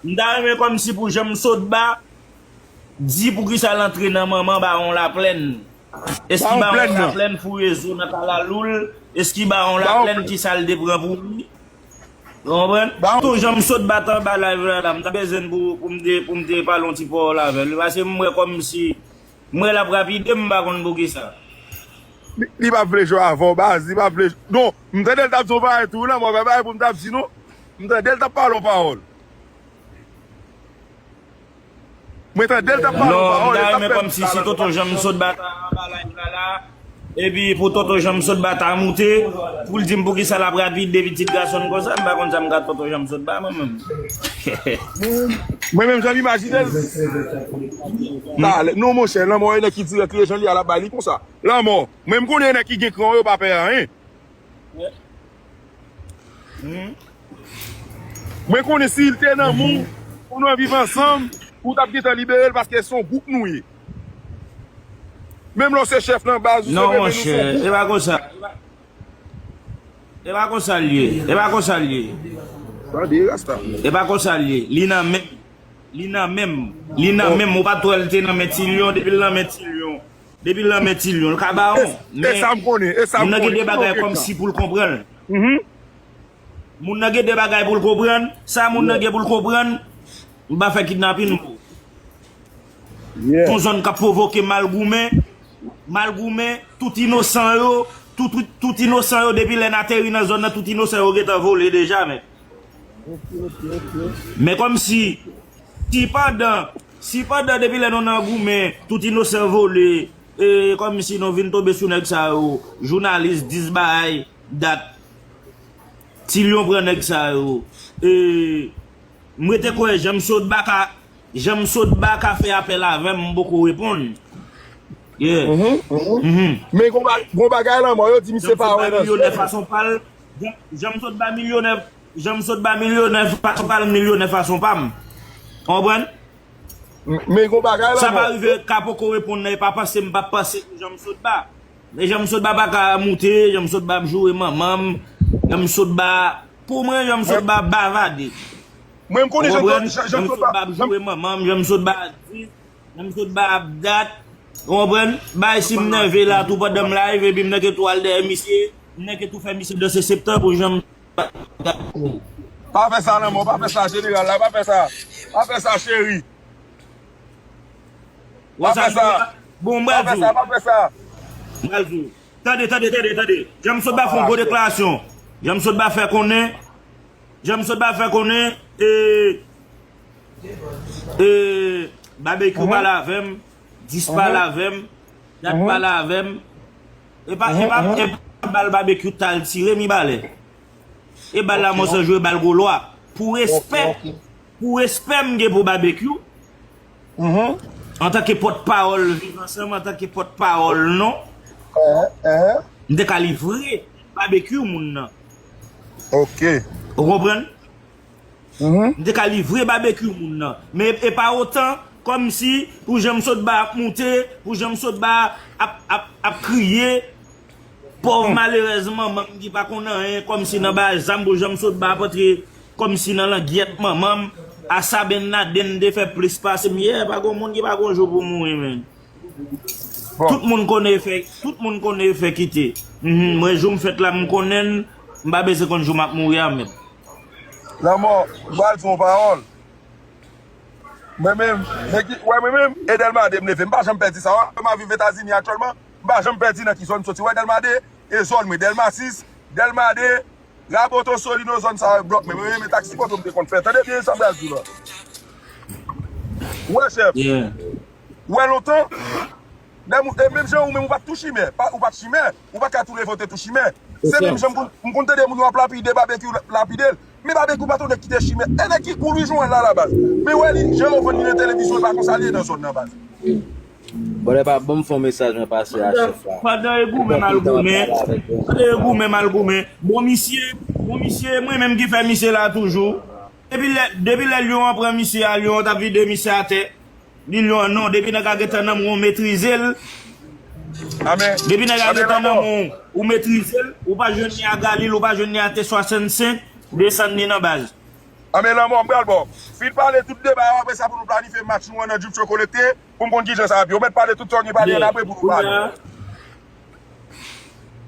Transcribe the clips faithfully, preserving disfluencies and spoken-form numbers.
M ta renmen kòmsi pou Janm Sotba di poukisa l antre nan manman Bawon Laplèn. Eski Bawon Laplèn foure zo nan kalalou l? Eski Bawon Laplèn ki sa l te pran pou li? Ou konprann? Tonton Janm Sotba t anba live la, la. M ta bezwen pou, pou m te, pou m te pale yon ti pawòl avè l. Paske m wè kòmsi, m wè l ap rapide, m pa konn poukisa. Li, li pa vle jwe avè w, baz, li pa vle. Non, m tande l t ap di yon bagay tou, non, mwen pa bagay pou m t ap di, non. M tande l t ap pale yon pawòl. Mwen tande l t ap pale yon pawòl, li t ap fè kòmsi si Tonton Janm Sotba ta anba live la la, epi pou Tonton Janm Sotba ta moute, pou l di m poukisa l ap rapide pitit gason l konsa, m pa konn sa m ka Tonton Janm Sotba, mwen menm. Mwen menm, jan m imajine l. Talè, non, monchè, lanmò e nèg ki dirèk li, e jan li a l ap bay li konsa. Lanmò, mwen m konnen nèg ki gen kran yo pa pè anyen. Mwen konnen si l te nan men w, pou nou viv ansanm, ou t ap gentan libere l paske se yon gwoup nou ye. Menm lè w se chèf nan baz ou, se bebe nou, se yon gwoup. Non, monchè, e pa konsa. E pa konsa l ye. E pa konsa l ye. Tande, Rasta. E pa konsa l ye. Li nan men, li nan men, li nan men, ou pa t wè l te nan men Ti Lyon, depi l nan men Ti Lyon. Depi l nan men Ti Lyon, l ka ba w. E sa m konnen, e sa m konnen. Moun nan gen de bagay kòmsi pou l konprann. Moun nan gen de bagay pou l konprann. Sa moun nan gen pou l konprann, m pa fè kidnapin pou. Yon zòn k ap pwovoke mal goumen, mal goumen, tout inosan yo, tout, tout, tout inosan yo, depi lè n ateri nan zòn nan, tout inosan yo gentan vole deja, men. Men kòmsi, si pandan, si pandan depi lè nou nan goumen, tout inosan vole, e, kòmsi nou vin tonbe sou nèg sa yo, jounalis, dis bagay, dat, Ti Lyon pran nèg sa yo, e, m rete kwè Janm Sotba ka, Janm Sotba ka fè apèl avè m, m poko reponn. Yeah. Men gon ba-, gon bagay lanmò, yo di misye pa wè nan zòn. Milyonè fason pa l. Jan, Janm Sotba milyonè, Janm Sotba milyonè fason pa l, milyonè fason pa m. Ou konprann? M-, men gon bagay la, sa pa rive, ka poko reponn nan, e pa panse m p ap panse pou Janm Sotba. Men Janm Sotba pa ka moute, Janm Sotba ap joure manman m, Janm Sotba, pou mwen, Janm Sotba bavade. Mwen, m konnen Janm Sotba ap joure manman m, Janm Sotba ap di, Janm Sotba ap dat. Ou konprann? Bay si m nève la tou pandan m live, epi m nan ke tou al dèyè misye, m nan ke tou fè misye danse septan pou Janm Pa fè sa, lanmò, pa fè sa, jeneral la, pa fè sa. Pa fè sa, cheri. Pa fè sa. Bon, m pral di w. Pa fè sa, pa fè sa. M pral di w. Tande, tande, tande, tande. Janm Sotba fè yon gwo deklarasyon. Janm Sotba fè konnen, Janm Sotba fè konnen, e, e, Babekyou pale avè m, Dis pale avè m, Dat pale avè m. E pa, e pa, e pa bal Babekyou t al tire, mi balè. E bal la, mwen san jwe bal gwo lwa. Pou respè, pou respè m gen pou Babekyou, antanke pòtpawòl Viv Ansanm, antanke pòtpawòl nou, m te ka livre Babekyou moun nan. Ou konprann? M te ka livre Babekyou moun nan. Men e pa otan, kòmsi, pou Janm Sotba ap moute, pou Janm Sotba ap, ap, ap kriye, pòv malerèz manman m ki pa konn anyen, kòmsi nan bay zam pou Janm Sotba ap antre, kòmsi nan langyèt manman m, Asa Ben Laden te fè plis pase m. Yeah, pa gon moun ki pa gon jou pou mouri, men. Tout moun konnen efè, tout moun konnen efè kite. Mwen, jou m fèt la, m konnen l, m pa bezwen konn jou m ap mouri a menm. Lanmò, m pral di yon pawòl. Mwen menm, nèg ki, wè mwen menm, e Dèlma de m leve. M pa janm pèdi sa. Wè, m ap viv Etazini aktyèlman, m pa janm pèdi nan ki zòn m soti. Wè, Dèlma de, e zòn mwen, Dèlma sis, Dèlma de, Raboto, Solino, zòn sa yo blòk mwen. Mwen renmen taksi, kote m te konn fè. Tande byen sa m pral di w la. Wè, chèf. Ou wè lontan, lè moun, e menm jan ou menm ou pa t tou chimè, pa, ou pa t chimè, ou pa t ka tou leve w te tou chimè. Se menm jan m konn, m konn tande moun yo ap lapide Babekyou, lapide l. Men Babekyou pa t yon nèg ki te chimè. E nèg ki kou Lwi Jowèl la, la baz. Men wè li, jan yo vann li nan televizyon, e pa konsa li ye nan zòn nan baz. Bon, lè pa bon, m fè yon mesaj, mwen pase a chèf la. Pandan e goumen m al goumen, pandan e goumen m al goumen. Bon, misye, bon, misye, mwen menm ki fè misye la toujou. Depi lè, depi lè lyon an pran misye a, lyon an t ap vide misye atè. Li lyon an non, depi nèg la gentan nan men w, ou metrize l. Depi nèg la gentan nan men w, ou metrize l, ou pa jwenn li a Galil, ou pa jwenn li a T swasannsenk, desann li nan baz. Anben lanmò, m pral ba w. Fin pale tout deba yo, apre sa pou nou planifye match nou an nan Djoutcho Kolekte, pou m konn kijan sa ap ye. Ou mèt pale tout sa w gen pale an apre pou nou pale.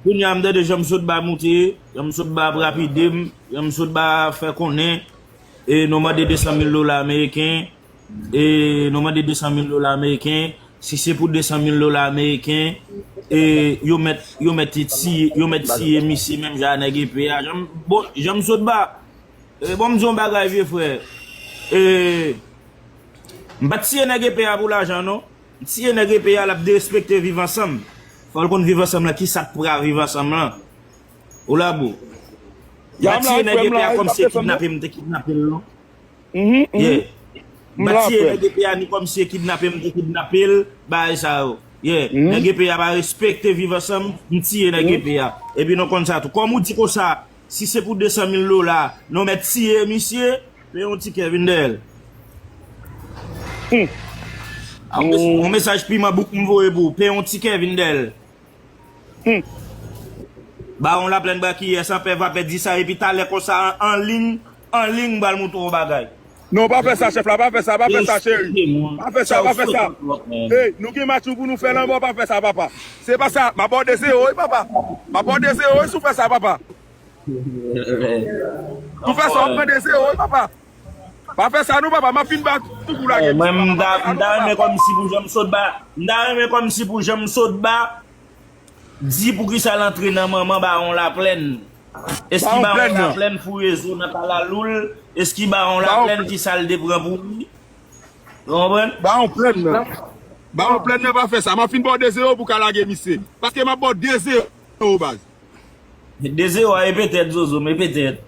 Kounye a, m tande Janm Sotba moute, Janm Sotba ap lapide m, Janm Sotba fè konnen, e nou mande de san mil dola ameriken, e nou mande de san mil dola ameriken, si se pou de san mil dola ameriken, e yo mèt, yo mèt tiye, yo mèt tiye misye menm jan a nèg epe a. Janm, bon, Janm Sotba, e bon, m di w yon bagay, vye frè. E, m pa t tiye nèg epe a pou lajan, non. M tiye nèg epe a, l ap derespekte viv ansanm. Fò l konn viv ansanm lan, kisa k pra viv ansanm lan. Ou la, bro? M pa tiye nèg epe a kòmsi se kidnape m te kidnape l, non. Yeah. M pa tiye nèg epe a ni kòmsi se kidnape m te kidnape l, bagay sa yo. Yeah. Nèg epe a pa respekte viv ansanm, m tiye nèg epe a. Epi nou konn sa tou. Kòm ou di konsa, si se pou de san mil dola, nou mèt tiye misye, peye yon tikè vin dèyè l. A, yon mes- yon mesaj piman bouk m voye pou ou, peye yon tikè vin dèyè l. Bawon Laplèn Brakiyè, san pè va pè di sa, epi talè konsa an, an liy, an liy, m pral montre w yon bagay. Non, pa fè sa, chèf la, pa fè sa, pa fè sa, cheri. Pa fè sa, pa fè sa. Hey, nou gen match nou pou nou fè lanmò, pa fè sa, papa. Se pa sa, m ap ba w de zewo, wi, papa. M ap ba w de zewo, wi, si w fè sa, papa. Si w fè sa, w ap pran de zewo, wi, papa. Pa fè sa, non, papa, m ap fin ba tout pou lage. Mwen, m ta, m ta renmen kòmsi pou Janm Sotba, m ta renmen kòmsi pou Janm Sotba, di poukisa l antre nan manman Bawon Laplèn. Èske Bawon Laplèn foure zo nan kalalou l? Èske Bawon Laplèn ki sa l te pran pou li? Ou konprann? Bawon Plèn nan. Bawon Plèn nan pa fè sa. M ap fin ba w de zewo pou w ka lage misye. Paske m ap ba w de zewo, baz. De zewo a, e petèt, Zozo, men petèt.